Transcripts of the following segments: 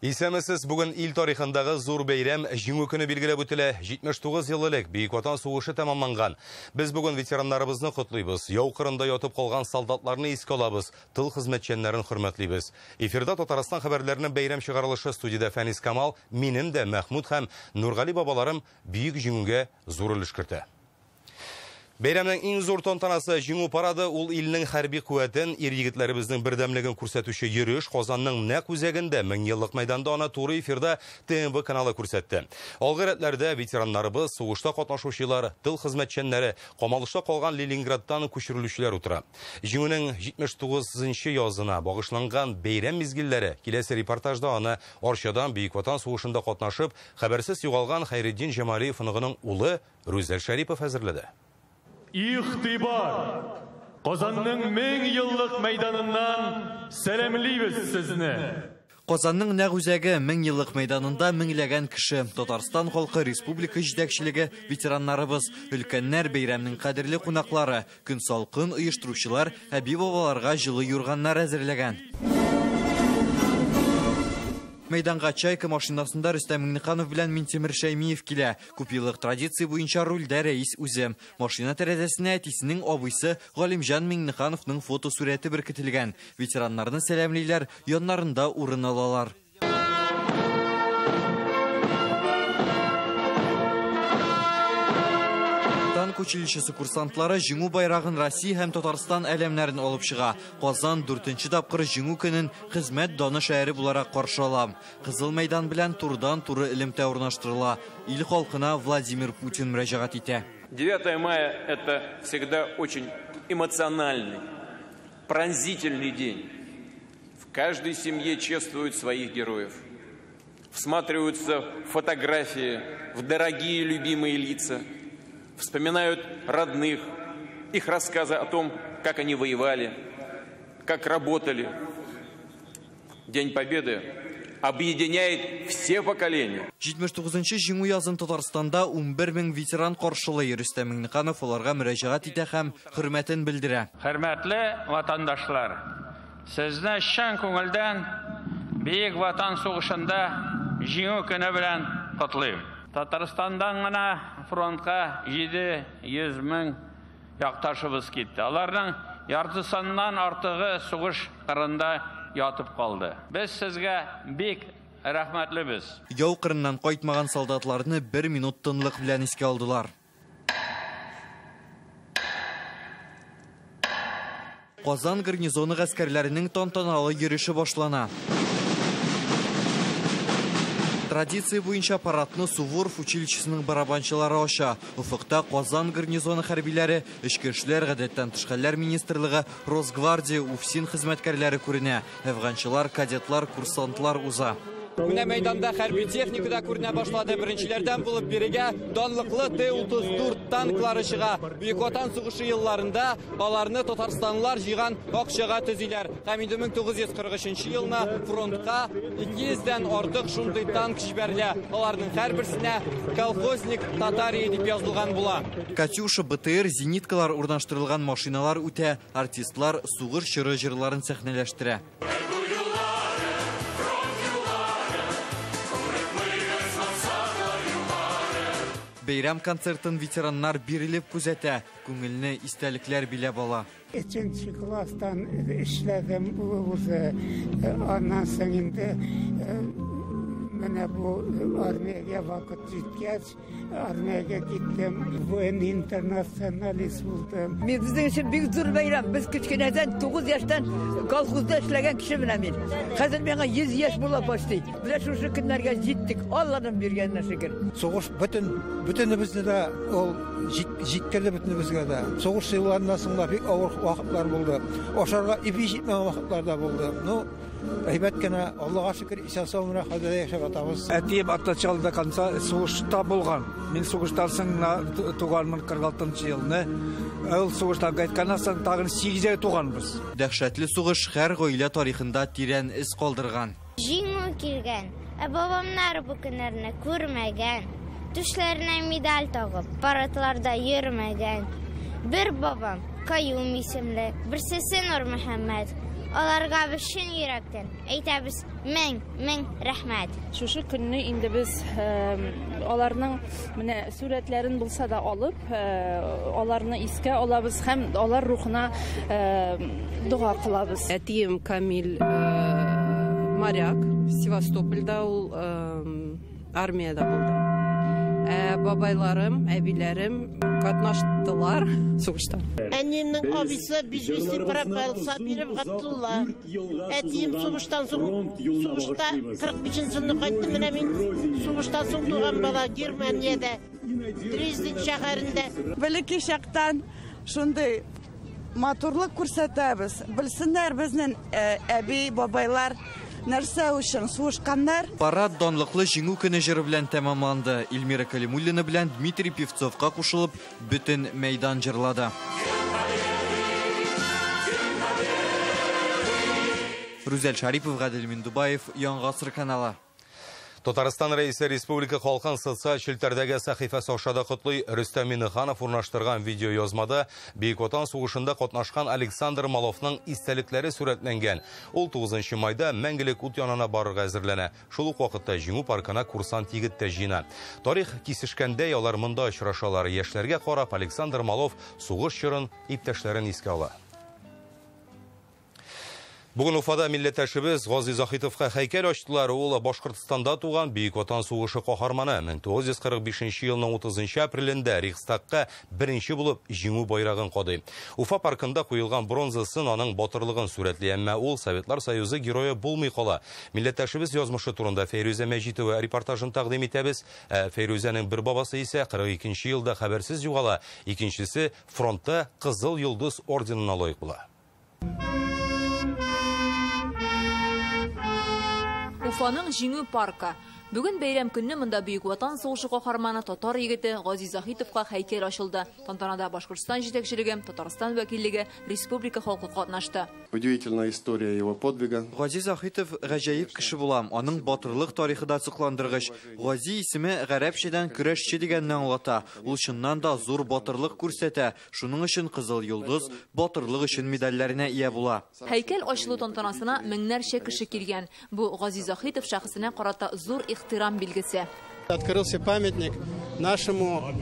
Исәнмесез, бүген ил тарихындагы зур бәйрәм Җиңү көне билгеләп үтелә. 79 ел элек Бөек Ватан сугышы тәмамланган. Без бүген ветераннарыбызны котлыйбыз. Яу кырында ятып калган солдатларны искә алабыз, тыл хезмәтчәннәрен хөрмәтлибез. Эфирда Татарстан хәбәрләренең бәйрәм чыгарылышы, студиядә Фәнис Камал, минем дә Мәхмүт һәм Нургали бабаларым Бөек Җиңүгә зур өлеш кертә. Бәйрәмнең иң зур тантанасы Җиңү парады, ул илнең хәрби куәтен, ир-егетләребезнең бердәмлеген күрсәтүче йөреш Казанның нәкъ үзәгендә, Меңьеллык мәйданда аны туры эфирда ТНВ каналы күрсәтте. Алгы рәтләрдә ветераннарыбыз, сугышта катнашучылар, тыл хезмәтчәннәре, камалышта калган Ленинградтан күчерелүчеләр утыра. Җиңүнең 79 язына багышланган бәйрәм мизгелләре киләсе репортажда аны Арчадан Бөек Ватан сугышында катнашып, хәбәрсез югалган Хәйретдин Җамалиев оныгының улы Рүзәл Шәрипов әзерләде. Игътибар! Казанның 1000 еллык мәйданыннан сәламлибез сезне! Казанның нәкъ үзәге 1000 еллык мәйданында меңләгән кеше, Татарстан халкы, республика җитәкчелеге, ветераннарыбыз, өлкәннәр, бәйрәмнең кадерле кунаклары. Көн салкын, оештыручылар әби-бабаларга җылы юрганнар әзерләгән. Мәйданга «Чайка» машинасында Рөстәм Миңнеханов белән Минтимер Шәймиев килә. Күпьеллык традиция буенча рульдә рәис үзе. Машина тәрәзәсенә әтисенең абыйсы Галимҗан Миңнехановның фотосурәте беркетелгән. Ветераннарны сәламлиләр, яннарында урын алалар. Танк училищесы курсантлары Җиңү байрагын, Россия һәм Татарстан әләмнәрен алып чыга. Казан дүртенче тапкыр Җиңү көнен хезмәт даны шәһәре буларак каршы ала. Кызыл мәйдан белән турыдан-туры элемтә урнаштырыла. Ил халкына Владимир Путин мөрәҗәгать итә. 9 мая – это всегда очень эмоциональный, пронзительный день. В каждой семье чествуют своих героев. Всматриваются в фотографии, в дорогие любимые лица, вспоминают родных, их рассказы о том, как они воевали, как работали. День Победы объединяет все поколения. 79 Җиңү язын Татарстанда 11 мең ветеран каршылый. Рөстәм Миңнеханов аларга мөрәҗәгать итә һәм хөрмәтен белдерә. Хөрмәтле ватандашлар, сезне чын күңелдән Бөек Ватан сугышында Җиңү көне белән котлыйм. Татарстандан гына фронтка 700 мең якташыбыз китте. Аларның яртысыннан артыгы сугыш кырында ятып калды. Без сезгә бик рәхмәтлебез. Яу кырыннан кайтмаган солдатларны бер минут тынлык белән искә алдылар. Казан гарнизоны гаскәрләренең тантаналы йөреше башлана. Традиция буенча парадны Суворов училищесының барабанчылары ача. Офыкта Казан гарнизоны хәрбиләре, Эчке эшләр, Гадәттән тыш хәлләр министрлыгы, Росгвардия, УФСИН хезмәткәрләре күренә. Әфганчылар, кадетлар, курсантлар уза. Менә мәйданда хәрби техника да күренә башлады. Беренчеләрдән булып бирегә данлыклы Т-34 танклары чыга. Бөек Ватан сугышы елларында аларны татарстанлылар җыйган акчага төзиләр. Һәм инде 1943 елны фронтка 200дән артык шундый танк җибәрелә. Аларның һәрберсенә «Колхозник Татарии» дип язылган була. Катюша, БТР, зениткалар урнаштырылган машиналар үтә. Артистлар сугыш чоры җырларын сәхнәләштерә. Бәйрәм концертын ветераннар бирелеп күзәтә, күңелне истәлекләр биләп ала. Өченче класстан эшләдем үзе. Аннан соң инде менә бу армиягә вакыт җиткәч, армиягә киттем. Военный интернационалист булдым. Мин безнең өчен бик зур бәйрәм. Без кечкенәдән, 9 яшьтән колхозда эшләгән кеше менә мин. Хәзер миңа 100 яшь була почти. Менә шушы көннәргә җиттек. Алланың биргәненә шөкер. Сугыш бөтен бөтенебезне дә ул җиткерде бөтенебезгә дә. Сугыш елларыннан соң да бик авыр вакытлар булды. Ашарга ипи җитмәгән вакытлар да булды. Ну, әйбәт кенә, Аллага шөкер, исән сау менә хәзер яшәп ятабыз. Әтием от начала до конца сугышта булган. Мин сугыштан соң туганмын, 46 елны. Ул сугыштан кайтканнан соң тагын 8 ай туганбыз. Дәһшәтле сугыш һәр гаилә тарихында тирән эз калдырган. Җиңү килгән, ә бабамнар бу көннәрне күрмәгән. Түшләренә медаль тагып, парадларда йөрмәгән. Бер бабам Каюм исемле, берсесе Нур Мөхәммәд. Аларга без чын йөрәктән әйтәбез мең, мең рәхмәт. Шушы көнне инде без аларның менә сурәтләрен булса да алып, аларны искә алабыз һәм алар рухына дога кылабыз. Әтием Камил моряк, Севастопольдә ул армиядә булды. Бабайларым, әбиләрем катнаштылар сугышта. Әниемнең абыйсы безвести пропал, Сабиров Габдулла. Әтием сугыштан соң, сугышта 45 елны кайтты. Менә мин сугыштан соң туган бала Германиядә, Дрезден шәһәрендә. Бәләкәй чактан шундый матурлык күрсәтәбез. Белсеннәр безнең әби, бабайлар нәрсә өчен сугышканнар. Парад данлыклы Җиңү көне җыры белән тәмамланды. Эльмира Калимуллина белән Дмитрий Певцовка кушылып, бөтен мәйдан җырлады. Рүзәл Шарипов, Гадел Миндубаев, Яңа Гасыр каналы. Татарстан Рәисе республика халкын социаль челтәрдәге сәхифәсе аша да котлый. Рөстәм Миңнеханов урнаштырган видеоязмада Бөек Ватан сугышында катнашкан Александр Маловның истәлекләре сурәтләнгән. Ул 9 майда мәңгелек ут янына барырга әзерләнә. Шул ук вакытта Җиңү паркына курсант егет тә җыена. Тарих кисешкәндә алар монда очрашалар. Яшьләргә карап Александр Малов сугыш чорын, иптәшләрен искә ала. Бүген Уфада милләттәшебез Гази Заһитовка һәйкәл ачтылар. Ул Башкортстанда туган Бөек Ватан сугышы каһарманы. 1945 елның 30 апрелендә Рейхстагка беренче булып Җиңү байрагын кадый. Уфа паркында куелган бронза сын аның батырлыгын сурәтли, әмма ул Советлар Союзы герое булмый кала. Милләттәшебез язмышы турында Фәйрүзә Мәҗитова репортажын тәкъдим итәбез. Фәйрүзәнең бер бабасы исә 42 елда хәбәрсез югала, икенчесе фронтта Кызыл Йолдыз орденына лаек була. Уфаның Җиңү паркы. Бүген бәйрәм көнне монда Бөек Ватан сугышы каһарманы татар егете Гази Заһитовка һәйкәл ачылды. Тантанада Башкортстан җитәкчелеге, Татарстан вәкиллеге, республика халкы катнашты. Удивительная история его подвига. Гази Заһитов гаҗәеп кеше була. Аның батырлык тарихы да сокландыргыч. Гази исеме гарәпчәдән көрәшче дигәнне аңлата. Ул чыннан да зур батырлык күрсәтә. Шуның өчен Кызыл Йолдыз батырлык өчен медальләренә ия була. Һәйкәл ачылу тантанасына меңнәрчә кеше килгән. Бу Гази Заһитов шәхесенә карата зур ихтирам билгесе. Открылся памятник нашему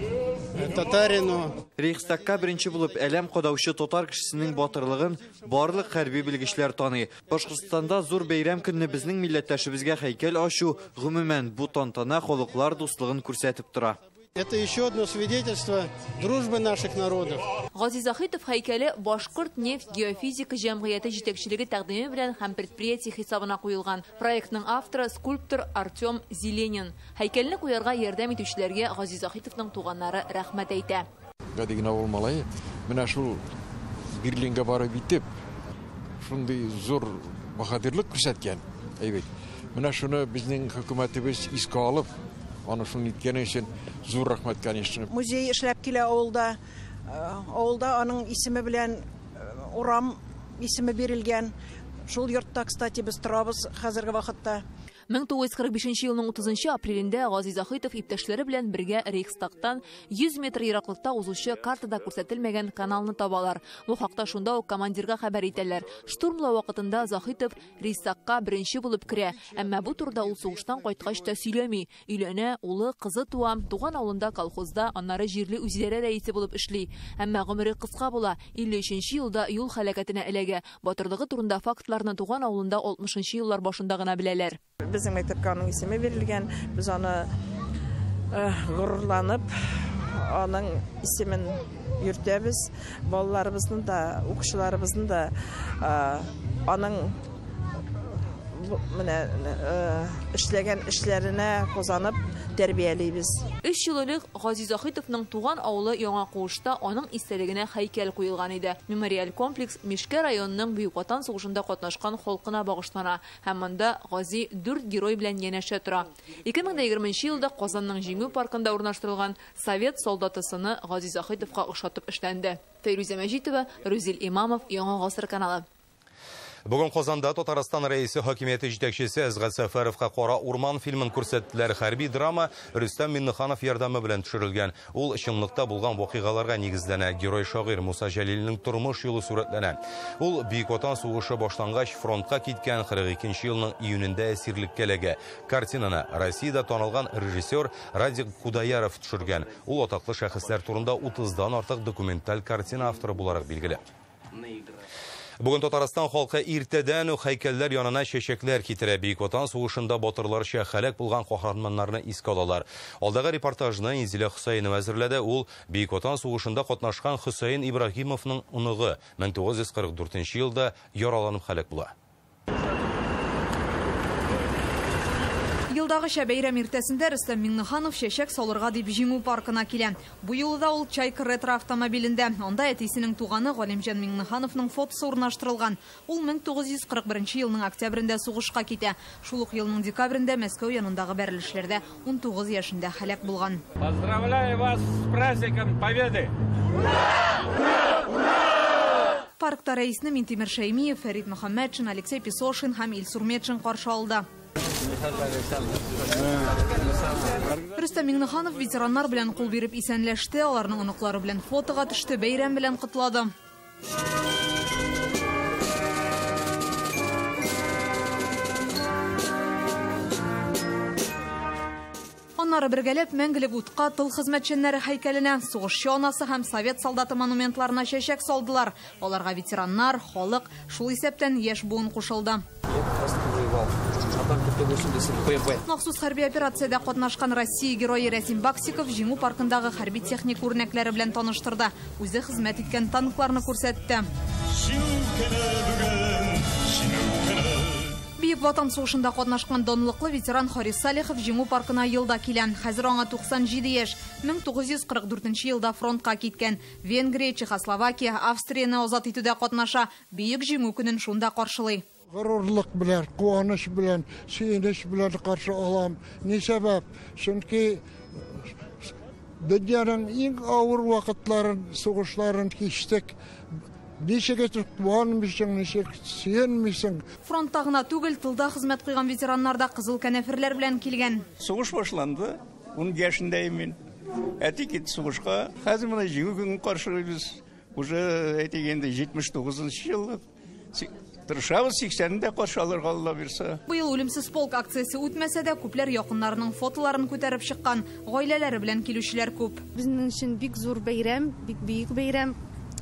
татарину. Рейхстагка беренче булып әләм кадаучы татар кешесенең батырлыгын барлык хәрби белгечләр таный. Башкортстанда зур бәйрәм көнне безнең милләттәшебезгә һәйкәл ачу, гомумән, бу тантана халыклар дуслыгын күрсәтеп тора. Это еще одно свидетельство дружбы наших народов. Гази Заһитов һәйкәле Башкорт нефть геофизика җәмгыяте җитәкчелеге тәкъдиме белән һәм предприятие хисабына куелган. Проектның авторы скульптор Артем Зеленин. Һәйкәлне куярга ярдәм итүчеләргә Гази Заһитовның туганнары рәхмәт әйтә. Гади генә авыл малае менә шул Берлинга барып итеп, шундый зур баһадирлык күрсәткән. Әйбәт. Менә шуны безнең хөкүмәтебез искә алып, аны шуны иткәне өчен зур рәхмәт, конечно. Музей эшләп килә авылда. Авылда аның исеме белән урам исеме бирелгән. Шул йортта, кстати, без торабыз хәзерге вакытта. 1945 елның 30 апрелендә Гази Заһитов иптәшләре белән бергә Рейхстагтан 100 метр ераклыкта узучы картада күрсәтелмәгән каналны табалар. Бу хакта шунда ук командирга хәбәр итәләр. Штурмлау вакытында Заһитов Рейхстагка беренче булып керә, әмма бу турыда ул сугыштан кайткач та сөйләми. Өйләнә, улы, кызы туа, туган авылында колхозда, аннары җирле үзидарә рәисе булып эшли. Әмма гомере кыска була. 53 елда юл һәлакәтенә эләгә. Батырлыгы турында фактларны туган авылында 60 еллар башында гына беләләр. Безнең мәктәпкә аның исеме бирелгән. Без аны горурланып, аның исемен йөртәбез. Балаларыбызны да, укучыларыбызны да аның менә эшләгән эшләренә казанып тәрбиялибез. 3 ел элек Гази Заһитовның туган авылы Яңа Куышта аның истәлегенә һәйкәл куелган иде. Мемориаль комплекс Мишкә районының Бөек Ватан сугышында катнашкан халкына багышлана һәм монда Гази 4 герой белән янәшә тора. 2020 елда Казанның Җиңү паркында урнаштырылган Совет солдаты сыны Гази Заһитовка охшатып эшләнде. Фәйрүзә Мәҗитова, Рүзил Имамов, Яңа Гасыр каналы. Бүген Казанда Татарстан Рәисе хакимияте җитәкчесе Әсгать Сәфәровка Кара урман фильмын күрсәттеләр. Хәрби драма Рөстәм Миңнеханов ярдәме белән төшерелгән. Ул чынлыкта булган вакыйгаларга нигезләнә. Герой шагыйрь Муса Җәлилнең тормыш юлы сурәтләнә. Ул Бөек Ватан сугышы башлангач фронтка киткән 42 елның июнендә әсирлеккә эләгә. Картинаны Россиядә танылган режиссер Радик Кудаяров төшергән. Ул атаклы шәхесләр турында 30-дан артык документаль картина авторы буларак билгеле. Бүген Татарстан халкы иртәдән үк һәйкәлләр янына чәчәкләр китерә. Бөек Ватан сугышында батырларча һәлак булган каһарманнарны искә алалар. Алдагы репортажны Инзилә Хөсәенова әзерләде. Ул Бөек Ватан сугышында катнашкан Хөсәен Ибраһимовның оныгы. 1944 елда яраланып һәлак була. Елдагыча бәйрәм иртәсендә Рөстәм Миңнеханов чәчәк салырга дип Җиңү паркына килә. Бу юлы да ул Чайка ретро автомобилендә. Анда әтисенең туганы Галимҗан Миңнехановның фотосы урнаштырылган. Ул 1941 елның октябрендә сугышка китә. Шул ук елның декабрендә Мәскәү янындагы бәрелешләрдә 19 яшендә һәлак булган. Поздравляю вас с праздником Победы! Ура! Ура! Ура! Паркта рәисне Минтимер Шәймиев, Фәрит Мөхәммәтшин, Алексей Песошин һәм Илсур Метшин каршы алды. Рөстәм Миңнеханов ветераннар белән кул биреп исәнләште, аларның оныклары белән фотога төште, бәйрәм белән котлады. Аннары бергәләп мәңгелек утка тыл хезмәтчәннәре һәйкәленә, сугышчы анасы һәм совет солдаты монументларына чәчәк салдылар. Аларга ветераннар, халык, шул исәптән яшь буын кушылды. Махсус хәрби операциядә катнашкан Россия герое Рәсим Баксиков Җиңү паркындагы хәрби техник үрнәкләре белән таныштырды. Үзе хезмәт иткән танкларны күрсәтте. Бөек Ватан сугышында катнашкан данлыклы ветеран Харис Салихов Җиңү паркына елда килә. Хәзер аңа 97 яшь. 1944 елда фронтка киткән. Венгрия, Чехословакия, Австрияне азат итүдә катнаша. Бөек Җиңү көнен шунда каршылый. Горурлык белән, куаныч белән, сөенеч белән каршы алам. Ни сәбәп? Чөнки дөньяның иң авыр вакытларын, сугышларын кичтек. Ничек итеп куанмыйсың, ничек сөенмисең? Фронтта гына түгел, тылда хезмәт куйган ветераннар да кызыл кәнәферләр белән килгән. Сугыш башланды, 10 яшендә мин. Әти китте сугышка. Хәзер менә Җиңү көнен каршылыйбыз. Уже әйтик инде 79 еллык. Тырышабыз 80-дә каршы алырга, Алла бирсә. Быел үлемсез полк акциясе үтмәсә дә, күпләр якыннарының фотоларын күтәреп чыккан. Гаиләләре белән килүчеләр күп. Безнең өчен бик зур бәйрәм, бик бөек бәйрәм.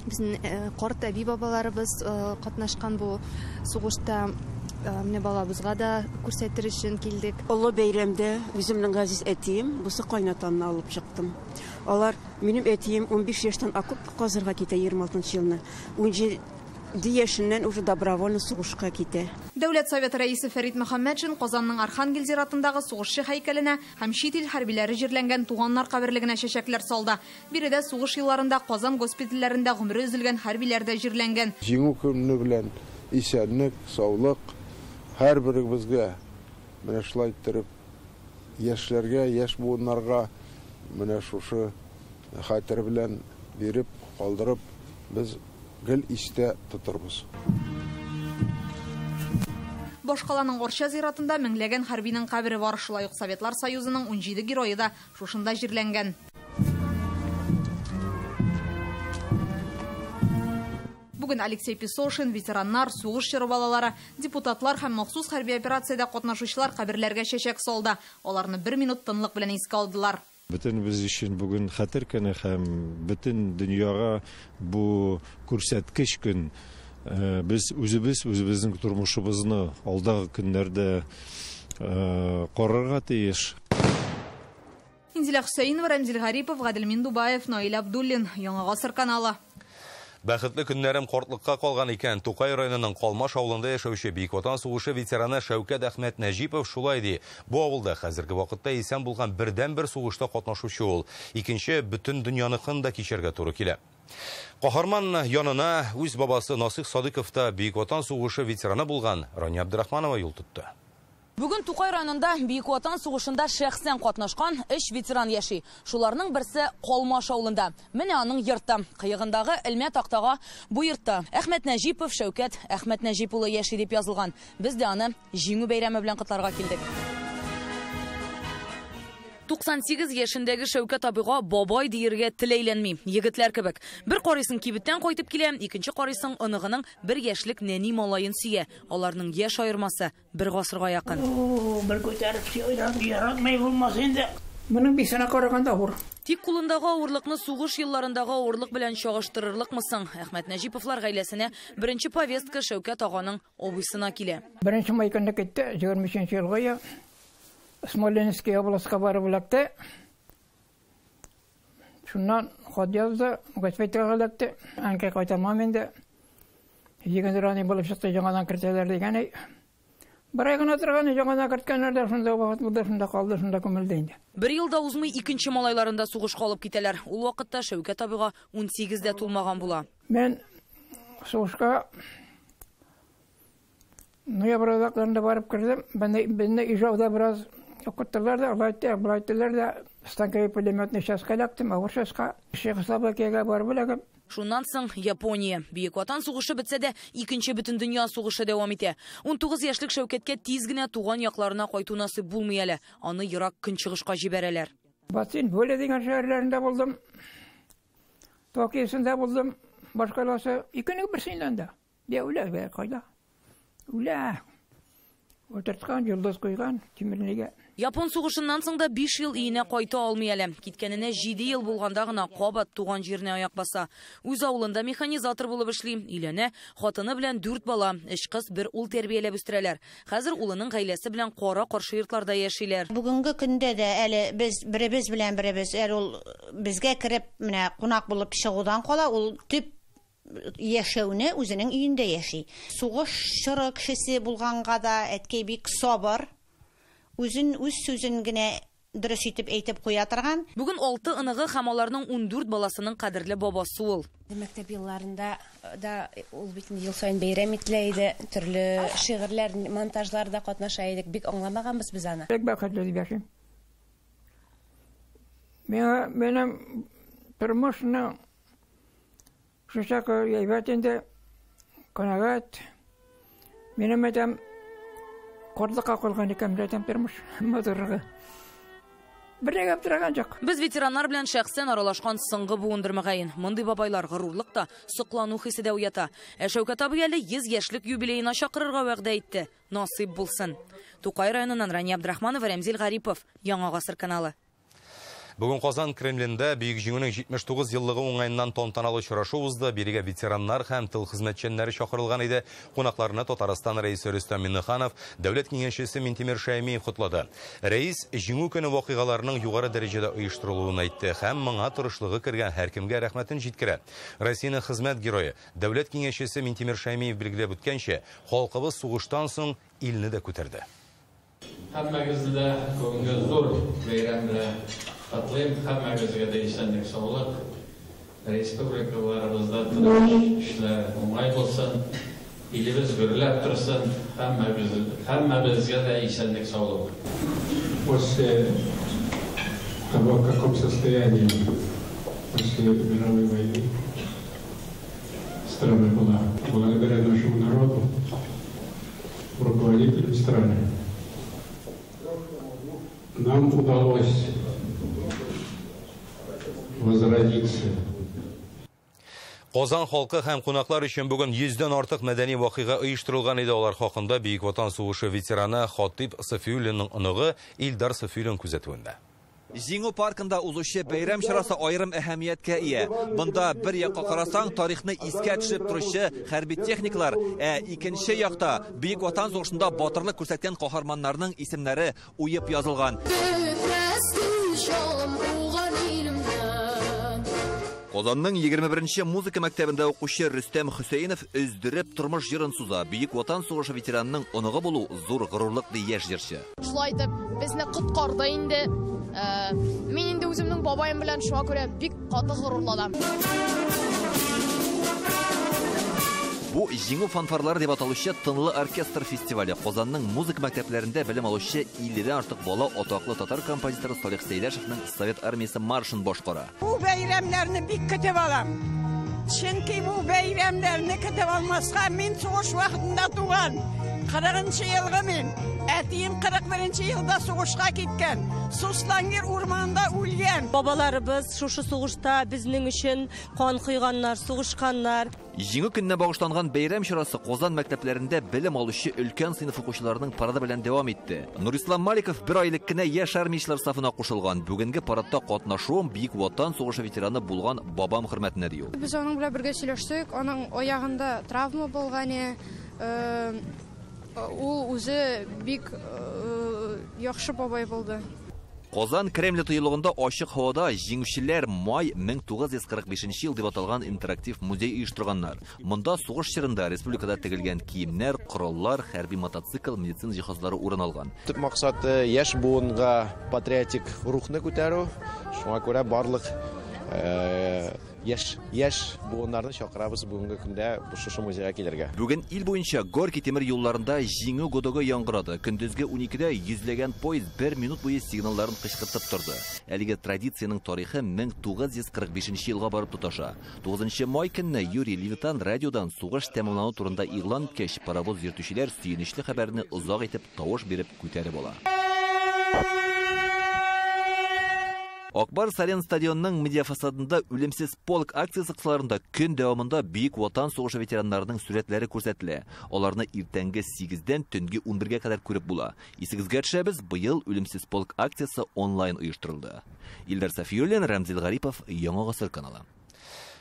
Безнең карт әби-бабаларыбыз катнашкан бу сугышта. Менә балабызга да күрсәтер өчен килдек. Олы бәйрәмдә үземнең газиз әтием, бусы кайнатамны алып чыктым. Алар минем әтием 15 яшьтән окоп казырга китә 26 елны. 17 яшеннән уже добровольно сугышка китә. Дәүләт Советы рәисе Фәрит Мөхәммәтшин Казанның Архангел зиратындагы сугышчы һәйкәленә һәм чит ил хәрбиләре җирләнгән туганнар каберлегенә чәчәкләр салды. Биредә сугыш елларында Казан госпитальләрендә гомере өзелгән хәрбиләр дә җирләнгән. Җиңү көне белән исәнлек, саулык һәрберебезгә менә шулай иттереп яшьләргә, яшь буыннарга менә шушы хәтер белән биреп, калдырып без гел истә тотырбыз. Башкаланың Арча зиратында меңләгән хәрбинең кабере бар. Шулай ук Советлар Союзының 17 герое да шушында җирләнгән. Бүген Алексей Песошин, ветераннар, сугыш чоры балалары, депутатлар һәм махсус хәрби операциядә катнашучылар каберләргә чәчәк салды. Аларны бер минут тынлык белән искә алдылар. Бөтенебез өчен бүген хәтер көне һәм бөтен дөньяга бу күрсәткеч көн. Без үзебез үзебезнең тормышыбызны алдагы көннәрдә карарга тиеш. Инзилә Хөсәенова, Рәмзил Гарипов, Гадел Миндубаев, Наил Абдуллин, Яңа Гасыр каналы. Бәхетле көннәрем картлыкка калган икән. Тукай районының Калмаш авылында яшәүче Бөек Ватан сугышы ветераны Шәүкәт Әхмәт Нәҗипов шулай ди. Бу авылда хәзерге вакытта исән булган бердәнбер сугышта катнашучы ул. Икенче бөтен дөньяныкын да кичәргә туры килә. Каһарман янына үз бабасы Насих Садыков та Бөек Ватан сугышы ветераны булган Рания Абдрахманова юл тотты. Бүген Тукай районында Бөек Ватан сугышында шәхсән катнашкан 3 ветеран яши. Шуларның берсе Калмаш авылында. Менә аның йорты. Кыегындагы элмә тактага бу йортта Әхмәт Нәҗипов, Шәүкәт Әхмәт Нәҗип улы яши дип язылган. Без дә аны Җиңү бәйрәме белән котларга килдек. 98 яшендәге Шәүкәт абыйга бабай диергә тел әйләнми. Егетләр кебек. Бер карыйсың кибеттән кайтып килә, икенче карыйсың оныгының бер яшьлек нәни малаен сөя. Аларның яшь аермасы бер гасырга якын. Бер күтәреп сөйләп яратмай булмас инде. Моның бисенә караганда авыр. Тик кулындагы авырлыкны сугыш елларындагы авырлык белән чагыштырырлыкмы соң? Әхмәт Нәҗиповлар гаиләсенә беренче повестка Шәүкәт аганың абыйсына килә. Беренче май көнне китте, 23 елга. Смоленский областька барып эләкте. Шуннан хат язды, госпитальгә эләкте. Әнкәй кайтармам инде. Егенде рани булып чыкты, яңадан кертәләр дигән. Бер ай гына торган, яңадан керткәннәр дә шунда вакыт булды, шунда калды, шунда күмелде инде. Бер елда узмый икенче малайларында сугышка алып китәләр. Ул вакытта Шәүкәт абыйга 18 дә тулмаган була. Мин сугышка ноябрь азакларында барып кердем. Безне Ижауда бераз укыттылар да, алай итте, болай иттеләр дә. Станковый пулеметный частька эләктем, авыр частька. Чехословакиягә барып эләгеп. Шуннан соң Япония. Бөек Ватан сугышы бетсә дә, икенче бөтендөнья сугышы дәвам итә. 19 яшьлек Шәүкәткә тиз генә туган якларына кайту насыйп булмый әле. Аны ерак көнчыгышка җибәрәләр. Бассейн Воля дигән шәһәрләрендә булдым. Токиосында булдым. Башкаласы икенең берсеннән дә. Я үлә, кайда? Үлә. Утырткан, йолдыз куйган тимернегә. Япон сугышыннан соң да 5 ел өенә кайта алмый әле. Киткәненә 7 ел булганда гына кабат туган җиренә аяк баса. Үз авылында механизатор булып эшли, өйләнә, хатыны белән 4 бала, 3 кыз, 1 ул тәрбияләп үстерәләр. Хәзер улының гаиләсе белән кара каршы йортларда яшиләр. Бүгенге көндә дә әле без беребез белән беребез, әле ул безгә кереп менә кунак булып чыгудан кала, ул төп яшәүне үзенең өендә яши. Сугыш чоры кешесе булганга да әткәй бик сабыр, үзен үз сүзен генә дөрес итеп әйтеп куя торган. Бүген 6 оныгы һәм аларның 14 баласының кадерле бабасы ул. Мәктәп елларында да ул бит ел саен бәйрәм ителә иде, төрле шигырьләр, монтажларда катнаша идек, бик аңламаганбыз без аны. Бик бәхетле дип яшим. Миңа минем тормышның шушак әйбәт инде, канәгать. Минем әтәм кортлыкка калган икән, әтәм тормыш матурлыгы. Бергә торган юк. Без ветераннар белән шәхсән аралашкан соңгы буындыр мөгаен. Мондый бабайлар горурлык та, соклану хисе дә уята. Ә Шәүкәт абый әле 100 яшьлек юбилеена чакырырга вәгъдә итте. Насыйп булсын. Тукай районыннан Рания Абдрахманова, Рәмзил Гарипов, Яңа Гасыр каналы. Бүген Казан Кремлендә Бөек Җиңүнең 79 еллыгы уңаеннан тантаналы очрашу узды. Бирегә ветераннар һәм тыл хезмәтчәннәре чакырылган иде. Кунакларны Татарстан рәисе Рөстәм Миңнеханов, дәүләт киңәшчесе Минтимер Шәймиев котлады. Рәис Җиңү көне вакыйгаларының югары дәрәҗәдә оештырылуын әйтте һәм моңа тырышлыгы кергән һәркемгә рәхмәтен җиткерә. Россиянең хезмәт герое, дәүләт киңәшчесе Минтимер Шәймиев билгеләп үткәнчә, халкыбыз сугыштан соң илне дә күтәрде. Һәммәгезне дә бүгенге зур бәйрәм белән котлыйм, һәммәгезгә дә исәнлек, саулык, республикаларыбызда тыныч эшләр уңай булсын, илебез гөрләп торсын, һәммәбезгә дә исәнлек, саулык. После того, в каком состоянии после мировой войны страна была, благодаря нашему народу, руководителям страны, нам удалось возродиться. Казан халкы һәм кунаклар өчен бүген 100-дән артык мәдәни вакыйга оештырылган иде. Алар хакында Бөек Ватан сугышы ветераны Хатип Сафиуллинның оныгы Илдар Сафиуллин күзәтүендә. Җиңү паркында узучы бәйрәм чарасы аерым әһәмияткә ия. Монда бер якка карасаң, тарихны искә төшереп торучы хәрби техникалар, ә икенче якта Бөек Ватан сугышында батырлык күрсәткән каһарманнарның исемнәре уеп язылган. Казанның 21-нче музыка мәктәбендә укучы Рөстәм Хөсәенов өздереп тормыш җырын суза. Бөек Ватан сугышы ветеранының оныгы булу зур горурлык, ди яшь җырчы. Шулай итеп безне коткарды инде. Мин инде үземнең бабаем белән шуңа күрә бик каты горурланам. Бу Җиңү фанфарлары дип аталучы тынлы оркестр фестивале. Казанның музыка мәктәпләрендә белем алучы 50-дән артык бала атаклы татар композиторы Салих Сәйдәшевның Совет армиясе маршын башкара. Бу бәйрәмнәрне бик көтеп алам. Чөнки бу бәйрәмнәрне көтеп алмаска мин сугыш вакытында туган. 40 елгы мин. Әтием 41 елда сугышка киткән. Суслонгер урманында үлгән. Бабаларыбыз шушы сугышта безнең өчен кан койганнар, сугышканнар. Җиңү көненә багышланган бәйрәм чарасы Казан мәктәпләрендә белем алучы өлкән сыйныф укучыларының парады белән дәвам итте. Нурислам Маликов бер ай элек кенә яшь армиячеләр сафына кушылган. Бүгенге парадта катнашуым Бөек Ватан сугышы ветераны булган бабам хөрмәтенә, ди ул. Без аның белән бергә сөйләштек, аның аягында травма булган, ул үзе бик яхшы бабай булды. Казан Кремле тыюлыгында ачык һавада Җиңүчеләр май 1945 ел дип аталган интерактив музей оештырганнар. Монда сугыш чорында республикада тегелгән киемнәр, кораллар, хәрби мотоцикл, медицина җиһазлары урын алган. Төп максаты яшь буынга патриотик рухны күтәрү. Шуңа күрә барлык яшь буыннарны чакырабыз бүгенге көндә шушы музейга килергә. Бүген ил буенча Горький тимер юлларында Җиңү гудогы яңгырады. Көндезге 12-дә йөзләгән поезд бер минут буе сигналларын кычкыртып торды. Әлеге традициянең тарихы 1945 елга барып тоташа. 9 май көнне Юрий Левитан радиодан сугыш тәмамлану турында игълан иткәч, паровоз йөртүчеләр сөенечле хәбәрне озак итеп тавыш биреп күтәреп ала. Акбар Арена стадионының медиафасадында Үлемсез полк акциясе кысаларында көн дәвамында Бөек Ватан сугышы ветераннарының сурәтләре күрсәтелә. Аларны иртәнге 8-дән төнге 11-гә кадәр күреп була. Исегезгә төшерәбез, быел Үлемсез полк акциясе онлайн оештырылды. Илдар Сафиуллин, Рамзил Гарипов, Яңа Гасыр каналы.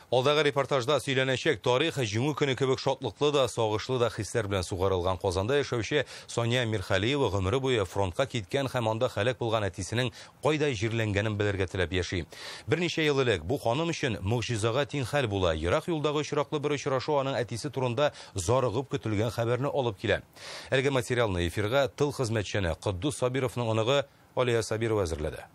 Алдагы репортажда сөйләнәчәк тарих Җиңү көне кебек шатлыклы да, сагышлы да хисләр белән сугарылган. Казанда яшәүче Сания Мирхалиева гомере буе фронтка киткән һәм анда һәлак булган әтисенең кайда җирләнгәнен белергә теләп яши. Берничә ел элек бу ханым өчен могҗизага тиң хәл була. Ерак юлдагы очраклы бер очрашу аның әтисе турында зарыгып көтелгән хәбәрне алып килә. Әлеге материалны эфирга тыл хезмәтчәне Котдус Сабировның оныгы Алия Сабирова әзерләде.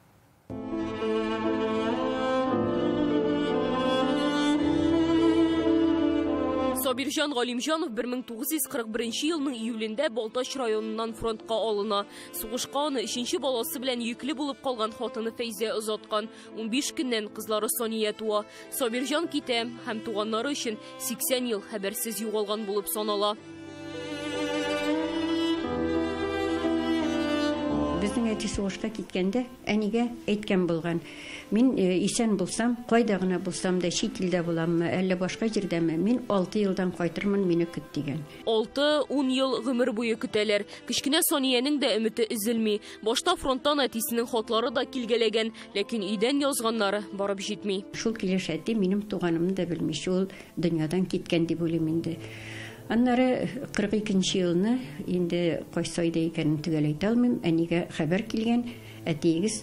Сабирҗан Галимҗанов 1941 елның июлендә Балтач районыннан фронтка алына. Сугышка аны 3-нче баласы белән йөкле булып калган хатыны Фәйзә озаткан. 15 көннән кызлары Сания туа. Сабирҗан китә һәм туганнары өчен 80 ел хәбәрсез югалган булып санала. Безнең әти сугышка киткәндә әнигә әйткән булган: мин исән булсам, кайда гына булсам да, чит илдә буламмы, әллә башка җирдәме, мин 6 елдан кайтырмын, мине көт дигән. 6-10 ел гомер буе көтәләр. Кечкенә Саниянең дә өмете өзелми. Башта фронттан әтисенең хатлары да килгәләгән, ләкин өйдән язганнары барып җитми. Шул килеш әти минем туганымны да белми, шул дөньядан киткән дип уйлыйм инде. Аннары 42 елны, инде кайсы айда икәнен төгәл әйтә алмыйм, әнигә хәбәр килгән, әтиегез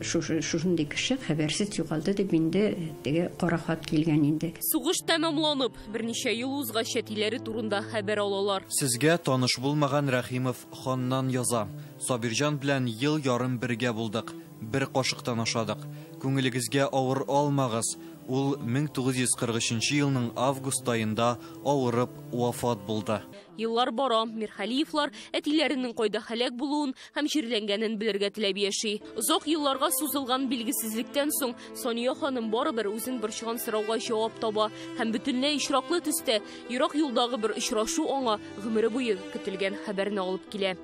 шушындый кеше хәбәрсез югалды дип инде теге кара хат килгән инде. Сугыш тәмамланып, берничә ел узгач әтиләре турында хәбәр алалар. Сезгә таныш булмаган Рәхимов ханнан яза. Сабирҗан белән ел ярым бергә булдык, бер кашыктан ашадык. Күңелегезгә авыр алмагыз. Ул 1943 елның август айында авырып вафат булды. Еллар бара, Мирхалиевлар әтиләренең кайда һәлак булуын һәм җирләнгәнен белергә теләп яши. Озак елларга сузылган билгесезлектән соң Сания ханым барыбер үзен борчыган сорауга җавап таба һәм бөтенләй очраклы төстә ерак юлдагы бер очрашу аңа гомере буе көтелгән хәбәрне алып килә.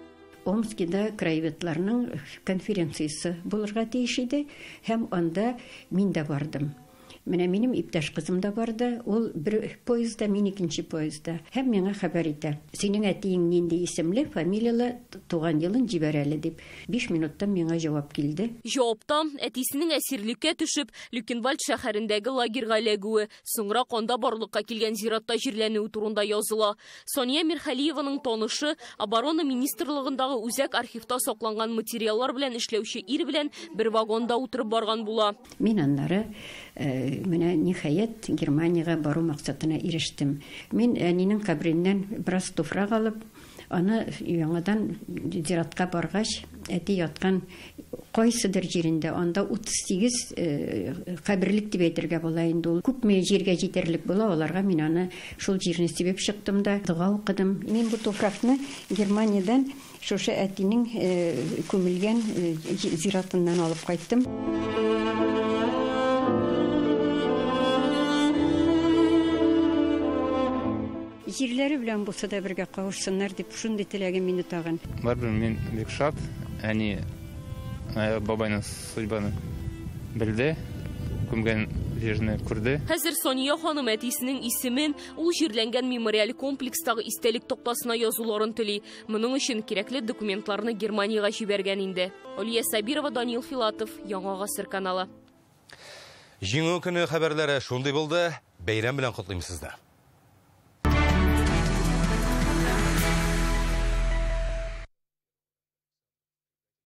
Омскида краеведларның конференциясе булырга тиеш иде һәм анда мин дә бардым. Менә минем иптәш кызым да барды, ул бер поездда, мин икенче поездда. Һәм миңа хәбәр итә: синең әтиең нинди исемле, фамилияле, туган елын җибәр әле дип. 5 минуттан миңа җавап килде. Җавапта әтисенең әсирлеккә төшеп, Люкенвальд шәһәрендәге лагерьга эләгүе, соңрак анда барлыкка килгән зиратта җирләнүе турында языла. Сания Мирхалиеваның танышы Оборона министрлыгындагы үзәк архивта сакланган материаллар белән эшләүче ир белән бер вагонда утырып барган була. Мин аннары менә ниһаять Германиягә бару максатына ирештем. Мин әнинең кабреннән бераз туфрак алып, Аны яңадан зиратка баргач, әти яткан кайсыдыр җирендә, анда 38 каберлек дип әйтергә була инде ул. Күпме җиргә җитәрлек була, аларга мин аны шул җирне сибеп чыктым да, дога укыдым. Мин бу туфракны Германиядән шушы әтинең күмелгән зиратыннан алып кайттым. Җирләре белән булса да бергә кавышсыннар дип шундый теләгем мине тагын. Барыбер мин бик шат, әни бабайның судьбаны белде, күмгән җирне күрде. Хәзер Сания ханым әтисенең исемен ул җирләнгән мемориаль комплекстагы истәлек тактасына язуларын тели. Моның өчен кирәкле документларны Германиягә җибәргән инде. Алия Сабирова, Данил Филатов, Яңа Гасыр каналы. Җиңү көне хәбәрләре шундый булды. Бәйрәм белән котлыйм сезне.